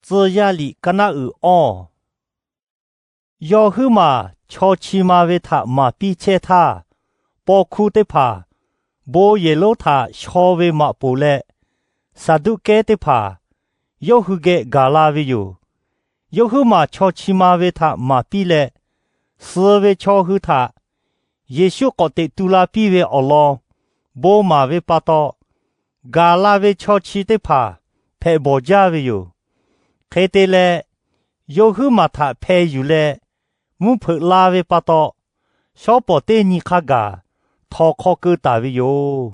Tcuh yaˇ liꞈ ka naˆ uiˍ awˇ. Yawˇ huiˉ maˬ chaw chi ma ve htaꞈ maˍ piˇ chehˇ htaˇ, paw hkuˇ teˇ hpaˍ bon yehˬ lonˉ htaꞈ shaw ve maꞈ poˍ leh, Saˍduˆkehˇ teˇ hpaˍ yawˇ hui geh gaˬ la ve yoˬ. Yawˇ huiˉ maˬ chaw chi ma ve htaꞈ maˍ piˇ leh, suh ve chaw hui htaꞈ Yeˍsuˆ k'awꞈ teꞈ tu la piˇ ve awˬ lawn bon maˍ ve pa taw, gaˬ la ve chaw chi teˇ hpaˍ hpehꞈ bawˬ jaˇ ve yoˬ. Hk'e te leh, yawˇ huiˉ maˬ htaꞈ hpeh yuˬ leh mvuhˇ hpeuꞈ la ve pa taw, shawˉ pawˍ teˇ nyi hk'a gaˬ htawnˍ hk'aw keu taˍ ve yoˬ.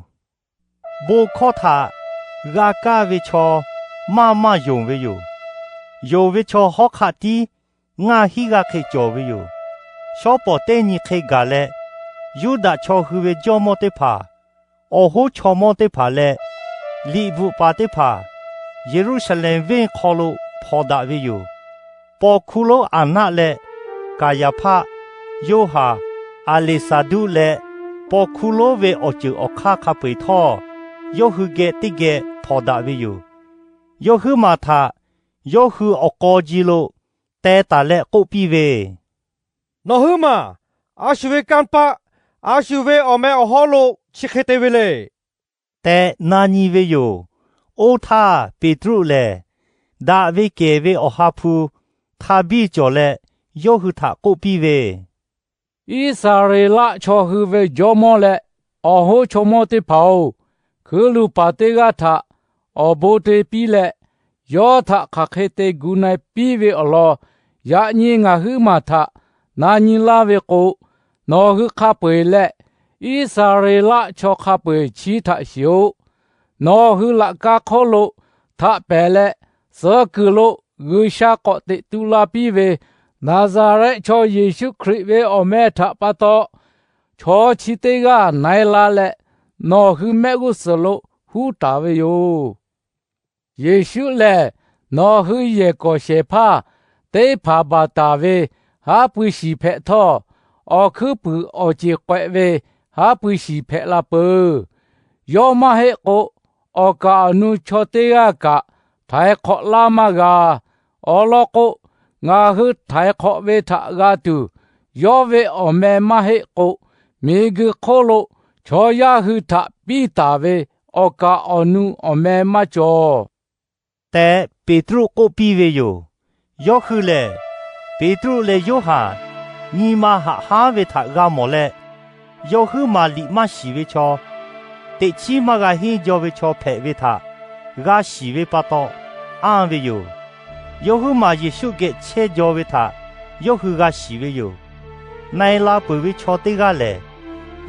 Bon hkawˇ htaꞈ g'a kaˇ ve chaw maˇ maˇ yonˍ ve yoˬ. Yonˍ ve chaw hawˉ hk'aˆ tiˉ ngaˇ hinˉ g'aˇ hk'e cawˬ ve yoˬ. Shawˉ pawˍ teˇ nyi hk'e gaˬ leh, Yuˇdaꞈ chaw hui ve jawˇ mawˇ teˇ hpaˍ, awˬ hoˉ chaw mawˇ teˇ hpaˍ leh liꞈ bvuhꞈ paˍ teˇ hpaˍ Yeˍruˆsaˍlehnˍ venˇ hk'aw lo hpawnˬ daꞈ ve yoˬ. Paw hkuˇ lonˉ Aˍnaˆ leh Kaˍyaˍhpaˆ, Yoˇhanˬ, Aˍleˍsaˍduˆ leh paw hkuˇ lonˉ ve awˬ ceuˬ awˬ hk'aˇ hk'a peu eˬ htawˇ, yawˇ hui geh teˇ geh hpawnˬ daꞈ ve yoˬ. Yawˇ huiˉ maˬ htaꞈ yawˇ hui awˬ k'aw ji lo teh taˍ leh k'oˆ piˇ ve, Nawˬ huiˉ maˬ a shu ve kanˇ paˆ, a shu ve awˬ meh awˬ hawˉ lo chi hk'e te ve le tehꞈ na nyi ve yoˬ. Oˇ htaˇ Peˍtruˆ lehˬ, daꞈ ve kehˬ ve awˬ ha hpu hk'a biˇ cawˬ leh yawˇ hui htaꞈ k'oˆ piˇ ve, Iˉsaˍreˍlaˆ chaw hui ve jawˇ mawˇ leh awˬ hoˉ chaw mawˇ teˇ hpaˍ-oˬ, hkui luˬ paˍ teˇ g'aˇ htaꞈ awˬ bon te piˇ leh, yawˇ htaꞈ hk'aˬ hk'e te gu na-e piˇ ve awˬ lawn yaꞈ nyi ngaˬ huiˉ maˬ htaꞈ na nyi laˇ ve k'o, nawˬ hui hk'a peu eˬ leh Iˉsaˍreˍlaˆ chaw hk'a peu eˬ chi htaꞈ shiˍ-oꞈ. Nawˬ hui laꞈ ka hk'oˆ lo htaꞈ pehˍ leh, suh kuiˬ lo G'uiˬsha k'awꞈ teꞈ tu la piˇ ve Naˍzaˍrehˆ chaw Yeˍsuˆ Hkriꞈ ve awˬ meh htaꞈ pa taw, chaw chi teˇ g'aˇ na-e la leh nawˬ hui mehˆ g'uˇ suhˍ lo huˉ taˍ ve yoˬ. Yeˍsuˆ lehˬ, nawˬ hui yehˬ kawˍ shehˍ hpaˇ teˇ hpaˍ baˬ taˍ ve haˉ pui shiˍ hpehꞈ htawˇ, awˬ hkuiˉ puiˍ awˬ ceˬ k'awꞈ ve haˉ pui shiˍ hpehꞈ la peuˬ. Yawˇ maˇ heˆ k'o, awˬ kaˍ awˬ nu chaw teˇ g'aˇ kaꞈ htaiˍ hk'awꞈ laˇ maˇ g'a. Awˬ lawn k'o, ngaˬ hui htaiˍ hk'awꞈ ve htaꞈ g'a tuˬ, yawˇ ve awˬ meh maˇ heˆ k'o, miˬguiˬ hk'oˆ lo chaw yaˇ hui htaꞈ piˇ taˍ ve awˬ kaˍ awˬ nu awˬ meh maˇ cawˬ tehꞈ, Peˍtruˆ k'oˆ piˇ ve yoˬ. Yawˇ hui lehˬ, Peˍtruˆ leh Yoˇhanˬ nyi ma haꞈ haˉ ve htaꞈ g'a mawˬ leh, yawˇ huiˉ maˬ liꞈ maˇ shiˍ ve chaw, teꞈ chiˉ maˇ g'a henˇ jaw ve chaw hpehꞈ ve htaꞈ g'a shiˍ ve pa taw anˇ ve yoˬ. Yawˇ huiˉ maˬ Yeˍsuˆ geh chehˇ jaw ve htaꞈ yawˇ hui g'a shiˍ ve yoˬ. Na-e la peuˬ ve chaw teˇ g'aˇ lehˬ,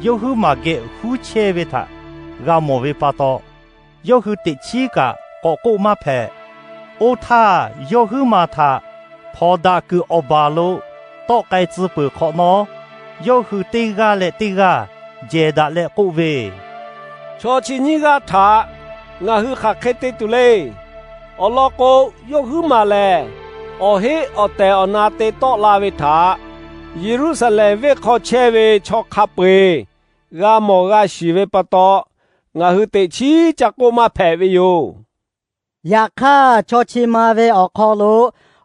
yawˇ huiˉ maˬ geh huˉ chehˇ ve htaꞈ g'a mawˬ ve pa taw, yawˇ hui teꞈ chiˉ kaꞈ k'awꞈ k'oˆ maˇ hpehꞈ. Oˇ htaˇ, yawˇ huiˉ maˬ htaꞈ hpawnˬ daꞈ kuiˬ awˬ baˬ lo tawˆ k'ai tcuh peuˬ hk'awꞈ nawˉ, yawˇ hui teˇ g'aˇ leh teˇ g'aˇ jehˬ daꞈ leh k'oˆ ve, Chaw chi nyiˇ g'aˇ htaꞈ ngaˬ hui hk'aˬ hk'e te tuˬ le. Awˬ lawn k'o, yawˇ huiˉ maˬ lehˬ awˬ heˆ awˬ tehˬ awˬ na te tawˆ la ve htaꞈ Yeˍruˆsaˍlehnˍ venˇ hk'aw chehˇ ve chaw hk'a peu eˬ g'a mawˬ g'a shiˍ ve pa taw, ngaˬ hui teꞈ chiˉ ca k'oˆ maˇ hpehꞈ ve yoˬ. Yaꞈ hk'aˇ, chaw chi ma ve awˬ hk'aw lo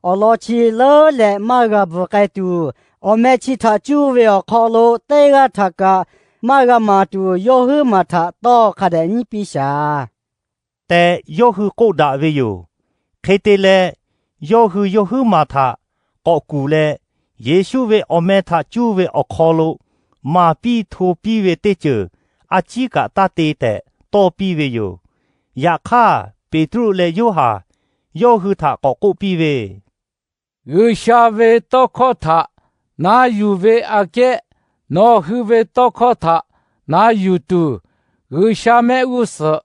awˬ lawn chi leuˉ leh maˇ g'a bvuhˬ k'ai tuˬ, awˬ meh chi htaꞈ cuˇ ve awˬ hk'aw lo teˇ g'aˇ htaꞈ kaꞈ maˇ g'a maˍ tuˬ, yawˇ huiˉ maˬ htaꞈ tawˇ hk'a dehꞈ nyiˉ piˇ shaˍ tehꞈ, yawˇ hui k'oˆ daꞈ ve yoˬ. Hk'e te leh, yawˇ hui yawˇ huiˉ maˬ htaꞈ k'awꞈ kuˬ leh, Yeˍsuˆ ve awˬ meh htaꞈ cuˇ ve awˬ hk'aw lo maˍ piˇ hto piˇ ve teˇ ceuˬ a ciˉ kaꞈ taˇ te tehꞈ tawˇ piˇ ve yoˬ. Yaꞈ hk'aˇ, Peˍtruˆ leh Yoˇhanˬ yawˇ hui htaꞈ k'awꞈ k'oˆ piˇ ve, G'uiˬsha ve tawˇ hkawˇ htaꞈ na yuˬ ve aꞈ kehˉ, nawˬ hui ve tawˇ hkawˇ htaꞈ na yuˬ tuˬ, G'uiˬsha mehˆ g'uˇ suhˍ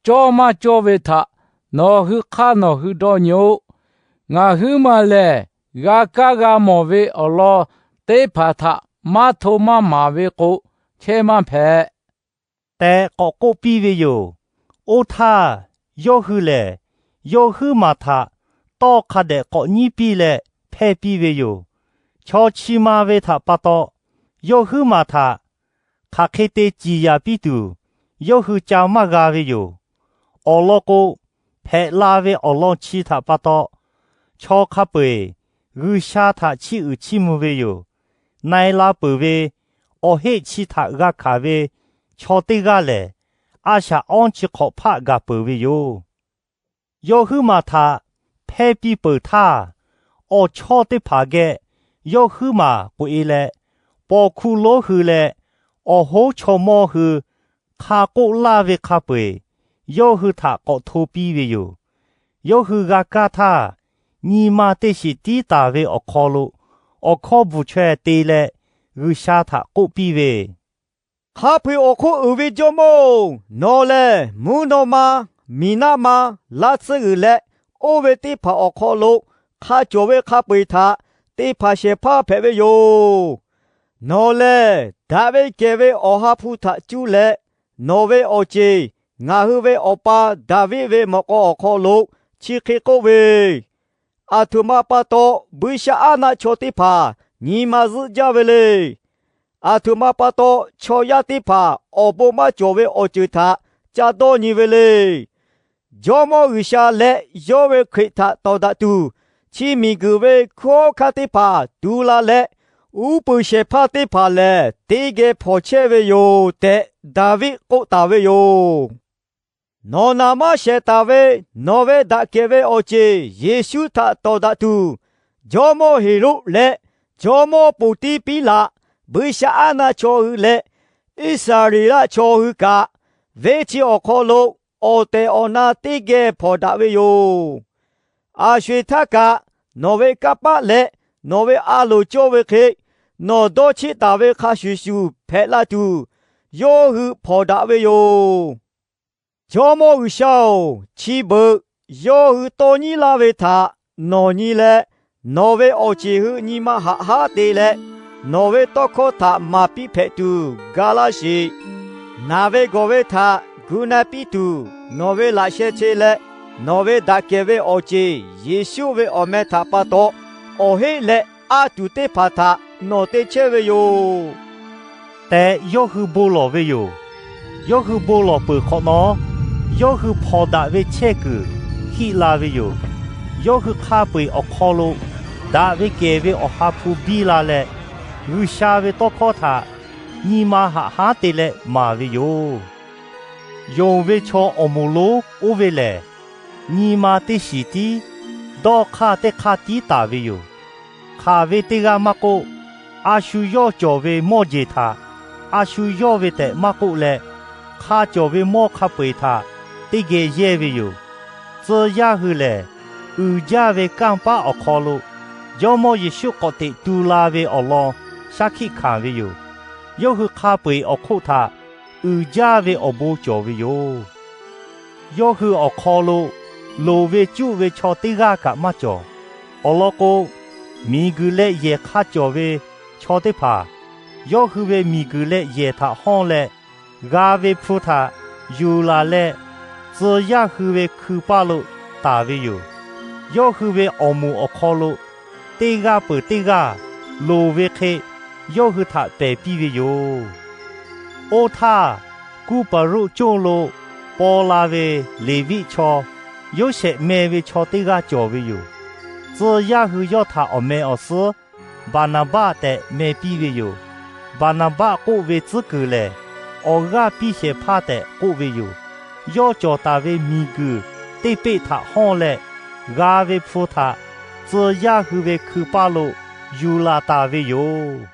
cawˇ maˇ cawˇ ve htaꞈ nawˬ hui hk'aˇ nawˬ hui dawˇ nyi-oˆ. Ngaˬ huiˉ maˬ lehˬ, g'a kaˇ g'a mawˬ ve awˬ lawn teˇ hpaˍ htaꞈ maˇ hto maˇ maˍ ve k'o, chehˇ maˇ hpehꞈ tehꞈ k'awꞈ k'oˆ piˇ ve yoˬ. Oˇ htaˇ, yawˇ hui lehˬ yawˇ huiˉ maˬ htaꞈ tawˇ hk'a dehꞈ k'awꞈ nyiˉ piˇ leh hpehˇ piˇ ve yoˬ. Chaw chi ma ve htaꞈ pa taw, yawˇ huiˉ maˬ htaꞈ hk'aˬ hk'e te ciˍ yanˍ piˇ tuˬ, yawˇ hui ca maˇ g'a ve yoˬ. Awˬ lawn k'o, hpehꞈ la ve awˬ lawn chi htaꞈ pa taw, chaw hk'a peu-eˬ G'uiˬsha htaꞈ chiˇ uiˍ chiˇ mvuh ve yoˬ. Na-e la peuˬ ve awˬ heˆ chi htaꞈ g'a hkanˍ ve chaw teˇ g'aˇ lehˬ, a shaꞈ awˉ chi hk'awꞈ hpaˆ gaˬ peuˬ ve yoˬ. Yawˇ huiˉ maˬ htaꞈ hpehˇ piˇ peuˬ htaˇ, awˬ chawˇ teˇ hpaˍ geh yawˇ huiˉ maˬ k'oꞈ-e leh, paw hkuˇ lonˉ hui leh awˬ hoˉ chaw mawˇ hui hk'a k'oˆ laˇ ve hk'a peu-eˬ yawˇ hui htaꞈ k'awꞈ hto piˇ ve yoˬ. Yawˇ hui g'a kaˇ htaˇ, nyi ma teˇ shiˍ tiˉ taˍ ve awˬ hk'aw lo awˬ hkawˇ bvuhˬ chaweh te leh G'uiˬsha htaꞈ k'oˆ piˇ ve, Hk'a peu-eˬ awˬ hk'oˆ uiˍ ve Jawˇmawˇ-oˬ, nawˬ lehˬ mvuhˇ naw ma, miˬ naˆ ma, laˇ tsuhˇ g'uiˬ leh oˇ ve teˇ hpaˍ awˬ hk'aw lo hk'a cawˬ ve hk'a peu-eˬ htaꞈ te hpanˍ shehˍ hpaˇ hpehꞈ ve yoˬ. Nawˬ lehˬ daꞈ ve kehˬ ve Awˬ ha hpu htaꞈ cuˇ leh, nawˬ ve awˬ ceˬ ngaˬ hui ve awˬ pa Daˍviˆ ve mawꞈ k'aw awˬ hk'aw lo chi hk'e k'oˆ ve, Aˬ htoꞈ ma pa taw buiˇshaˆaˉnaˆ chaw teˇ hpaˍ nyi ma zuhˆ jaˇ ve le. Aˬ htoꞈ ma pa taw chaw yaˇ teˇ hpaˍ awˬ bon maˇ cawˬ ve awˬ ceuˬ htaꞈ ca dawˇ nyi ve le. Jawˇmawˇ G'uiˬsha leh yawˇ ve Hkriꞈ htaꞈ tawˍ daꞈ tuˬ, chi miˬguiˬ ve hkunˉ hawˉ hkanˇ teˇ hpaˍ tu la leh, uˉ peunˍ shehˍ hpaˇ teˇ hpaˍ lehˬ teˇ geh hpawnˬ chehˇ ve yoˬ tehꞈ, Daˍviˆ k'oˆ taˍ ve yoˬ. Nawˬ naˍ maˇ shehˍ taˍ ve nawˬ ve daꞈ kehˬ ve awˬ ceˬ Yeˍsuˆ htaꞈ tawˍ daꞈ tuˬ, jawˇmawˇ Heˍroˆ leh jawˇmawˇ ponˬ tiˉ Piˉlaꞈ, buiˇshaˆaˉnaˆ chaw hui leh Iˉsaˍreˍlaˆ chaw hui kaꞈ, venˇ chi awˬ hk'aw lo awˬ tehˬ awˬ na teˇ geh hpawnˬ daꞈ ve yoˬ. Aˬ sho-eˬ htaˇ kaꞈ nawˬ ve kanˇ paˆ leh nawˬ ve a loˍ cawˇ ve hk'e, nawˬ dawˇ cheˆ taˍ ve hk'a shuˍ shuˍ hpehꞈ la tuˬ, yawˇ hui hpawnˬ daꞈ ve yoˬ. Jawˇmawˇ G'uiˬsha-oˬ, chi beuꞈ yawˇ hui tawˇ nyiˉ laˇ ve htaꞈ nawˬ nyi leh, nawˬ ve awˬ ceˬ hui nyi ma haꞈ haˉ te leh, nawˬ ve tawˇ hkawˇ htaꞈ maˍ piˇ hpehꞈ tuˬ ga laˇ sheˍ. Naˬ ve gawˬ ve htaꞈ gu na piˇ tuˬ, nawˬ ve laꞈ sheh che leh nawˬ ve daꞈ kehˬ ve awˬ ceˬ Yeˍsuˆ ve awˬ meh htaꞈ pa taw awˬ heˆ leh a tuˬ teˇ hpaˍ htaꞈ nawˬ te chehˇ ve yoˬ tehꞈ, yawˇ hui bon lawˬ ve yoˬ. Yawˇ hui bon lawˬ peuˬ hk'awꞈ nawˉ, yawˇ hui hpawnˬ daꞈ ve chehˇ kuiˬ hiˆ la ve yoˬ. Yawˇ hui hk'a peu-eˬ awˬ hk'aw lo daꞈ ve kehˬ ve Awˬ ha hpu biˇ la leh, G'uiˬsha ve tawˇ hkawˇ htaꞈ nyi ma haꞈ haˉ te leh maˍ ve yoˬ. Yonˍ ve chaw awˬ moˍ lonˉ oˇ ve lehˬ, nyi ma teˇ shiˍ tiˉ, dawˇ hk'aˇ teˇ hk'aˇ tiˉ taˍ ve yoˬ. Hk'aˬ ve teˇ g'aˇ maˇ k'oˆ, a shu yawˇ cawˬ ve mawˇ jeˬ htaꞈ a shu yawˇ ve tehꞈ maˇ k'oˆ leh, hk'a cawˬ ve mawˇ hk'a peu-eˬ htaꞈ teˇ geh yehˇ ve yoˬ. Tcuh yaˇ hui lehˬ, uiˍ jaˇ ve kanˇ paˆ awˬ hk'aw lo Jawˇmawˇ Yeˍsuˆ k'awꞈ teꞈ tu la ve awˬ lawn shaˉ hkiˆ hkanˍ ve yoˬ. Yawˇ hui hk'a peu-eˬ awˬ hk'oˆ htaꞈ uiˍ jaˇ ve awˬ bon cawˬ ve yoˬ. Yawˇ hui awˬ hk'aw lo loˍ ve cuˆ ve chaw teˇ g'aˇ kaꞈ maˇ cawˬ. Awˬ lawn k'o, miˬguiˬ leh yehˬ hk'a cawˬ ve chaw teˇ hpaˍ yawˇ hui ve miˬguiˬ leh yehˬ htaꞈ hawˇ leh, g'a ve hpu htaꞈ yuˬ laˬ leh, tcuh yaˇ hui ve hkui paˇ lo taˍ ve yoˬ. Yawˇ hui ve awˬ moˍ awˬ hk'aw lo teˇ g'aˇ peuˬ teˇ g'aˇ loˍ ve hk'e yawˇ hui htaꞈ pehˬ piˇ ve yoˬ. Oˇ htaˇ, Kuˇpaˍruˆ conˇ lo paw la ve Leˍviˆ chaw Yoˇsehꞈ meh ve chaw teˇ g'aˇ cawˬ ve yoˬ. Tcuh yaˇ hui yawˇ htaꞈ awˬ meh awˬ suhˉ Baˍnaˍbaˆ tehꞈ meh piˇ ve yoˬ. Baˍnaˍbaˆ k'oˆ ve tcuhˉ kuiˬ lehˬ, awˬ g'aˇ piˇ shehˍ hpaˇ tehꞈ k'oˆ ve yoˬ. Yawˇ cawˬ taˍ ve miˬguiˬ teˇ peˆ htaꞈ hawˇ leh, g'a ve hpu htaꞈ tcuh yaˇ hui ve hkui paˇ lo yuˬ laˬ taˍ ve yoˬ.